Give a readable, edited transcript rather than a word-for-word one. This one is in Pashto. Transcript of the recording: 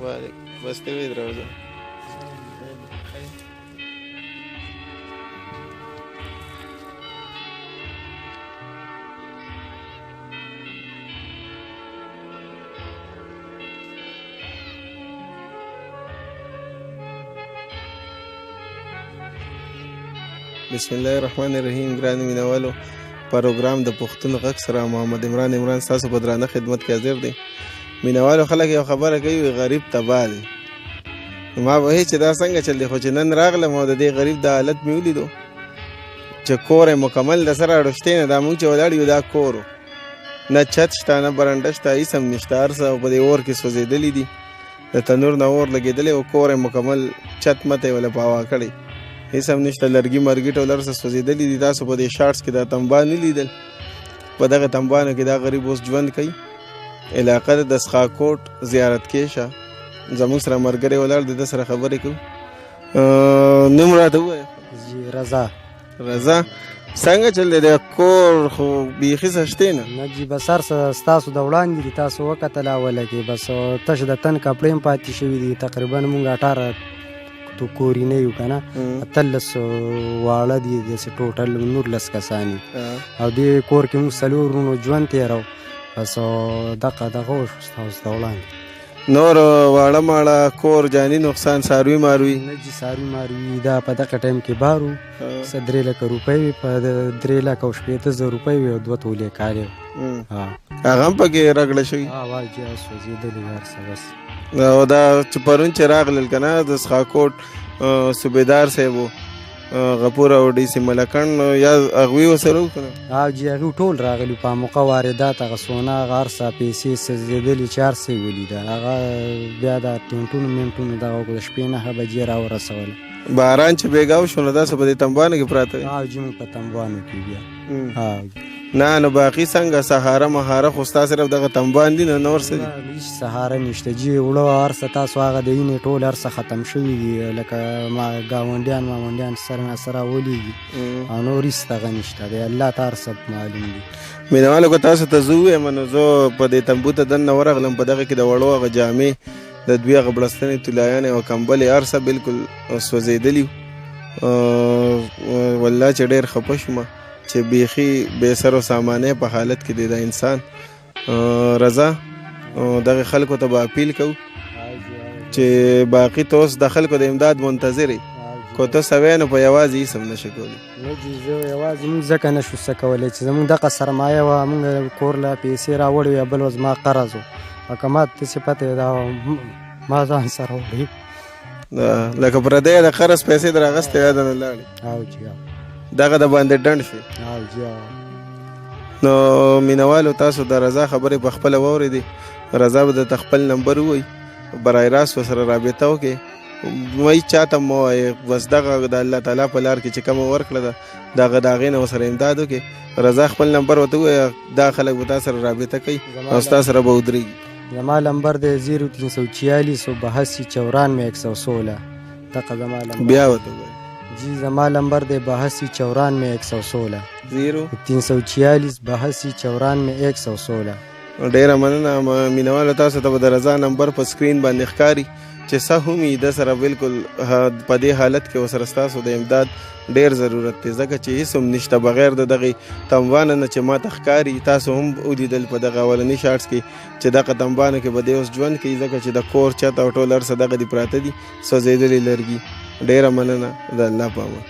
وعلیکم، بس ته وې دروځه. بسم الله الرحمن الرحیم. ګرانو مینوالو، پروګرام د پښتون غږ سره محمد عمران عمران ستاسو په درانه خدمت کې حاضر دی. مینوالو، خلک یو خبره کوي، غریب تباه دی. ما به چې دا څنګه چل دی، خو چې نن راغلم او د دې غریب د حالت مې ولیدو چې کور یې مکمل د سره اړوشتی نه. دا موږ چې ولاړ یو دا کور نه چت شته، نه برنډه شته، هېڅ هم نشته. هر څه په دې اور کې سوځېدلي دي، د تنور نه اور لګېدلی او کور یې مکمل چت مته یې وله په هوا کړی، هېڅ هم نشته. لرګي مرګي ټول هر څه سوځېدلي دي. تاسو په دې شارټس کې دا تنبان نه لیدل، په دغه تنبانو کې دا غریب اوس ژوند کوي. علاقه د دسخاکوټ زیارت کېشه. زموږ سره ملګری ولاړ دی، ده سره خبرې کوو. نوم راته ووایه. جی، رضا. رضا، څنګه چل دی؟ د کور خو بیخي څه شته نه؟ نه جي، بس هر څه ستاسو د وړاندې دي، تاسو وکتل اوله کې. بس تش د تن کپړې هم پاتې شوي دي. تقریبا مونږ 18 تو کورینه یو که نه، 18 واړه دي، داسې ټوټل 19 کسان دي. او دې کور کې موږ څلور وروڼو ژوند تېرو. بس دغه دغه وشو ستاسو د وړاندې. نور واړه ماړه کور جاني نقصان، څاروي ماروي؟ نه جي، څاروي ماروي دا په دغه ټایم کې بارو څه 3 لکه روپۍ وې، په 3,60,000 روپۍ وې او 2 تولې کالې. هغه هم پکې رګړه شوي؟ ها وای جي، سوځېدلې هر څه بس. او دا چې پرون چې راغلل که نه، د سخاکوټ صوبېدار صاحب و غفور او ډي سي ملکڼ، یا هغوی ورسره وو که نه؟ ها جي، هغوی ټول راغلي په موقع. واردات هغه سونا، هغه هر څه پیسې سوځېدلې چې هر څه یې ولیده. هغه بیا د ټینټونو مینټونو دغه وکړو، د شپې 9 بجې راورسوله. باران چې بېګا وشو نو داسې په دې تنبانو کې پراته وي؟ ها جي، موږ په تنبانو کې بیا. ها. نه نو باقي څنګه سهاره مهاره؟ خو ستا صرف دغه تنبان دي نه، نور څه دي؟ هیڅ سهاره نشته جي. اوړه هر څه تاسو هغه د اینې ټول هر څه ختم شوي دي، لکه ما ګاونډیان ماونډیان سره نه سره ولېږي او نور هیڅ دغه نشته دی. الله ته هر څه معلوم دي. مینوالو، که تاسو ته زه ووایم نو زه په دې تنبو ته دننه ورغلم، په دغه کې د وړو هغه جامې، د دوی هغه بړستنې، طلایانې او کمبلې هر څه بالکل سوځېدلي. والله چې ډېر خفه شوم چې بیخي بې سر و سامانه په حالت کې دی دا انسان. رضا، دغه خلکو ته به اپیل کوو چې باقي ته اوس د خلکو د امداد منتظر یې، که ته سوی نو په یوازې هېڅ هم نشې کولی. نه جي، زه یوازې موږ ځکه نه شو څه کولی چې زموږ دغه سرمایه وه. موږ کور له پیسې راوړې وې، بل ورځ ما قرض و او که ما داسې پته دا ما ځان سره وړي. لکه پردی د قرض پیسې در اخیستې وې، درنه لاړې. او جي. دغه د باندې ډنډ شوې. او جي. نو مینوالو، تاسو د رضا خبرې په خپله واورېدې. رضا به درته خپل نمبر ووایي، برای راست ورسره رابطه وکړئ. وایي چاته مه وایې، بس دغه د الله تعالی په لار کې چې کومه ورکړه ده، دغه د هغې نه ورسره امداد وکړئ. رضا، خپل نمبر ورته ووایه، دا خلک به تا سره رابطه کوي او ستا سره به ودرېږي. زما لمبر دی 0346 82 94 116. دغه زما لمبر. بیا ورته ووایه. جی، زما لمبر دی 82 94 116. 0 346 82 94 116. ډېره مننه مینوالو. تاسو ته به د رضا نمبر په سکرین باندې ښکاري چې څه هم یې ده سره بالکل په دې حالت کې ورسره ستاسو د امداد ډېر ضرورت دی، ځکه چې هېڅ هم نشته بغیر د دغې تنبانه نه چې ما ته ښکاري. تاسو هم ولیدل په دغه اولني شارټس کې چې دغه تنبانو کې به دی اوس ژوند کوي، ځکه چې د کور چت او ټول هر څه دغه دي پراته دي سوځېدلي لرګي. ډېره مننه، د الله په امان.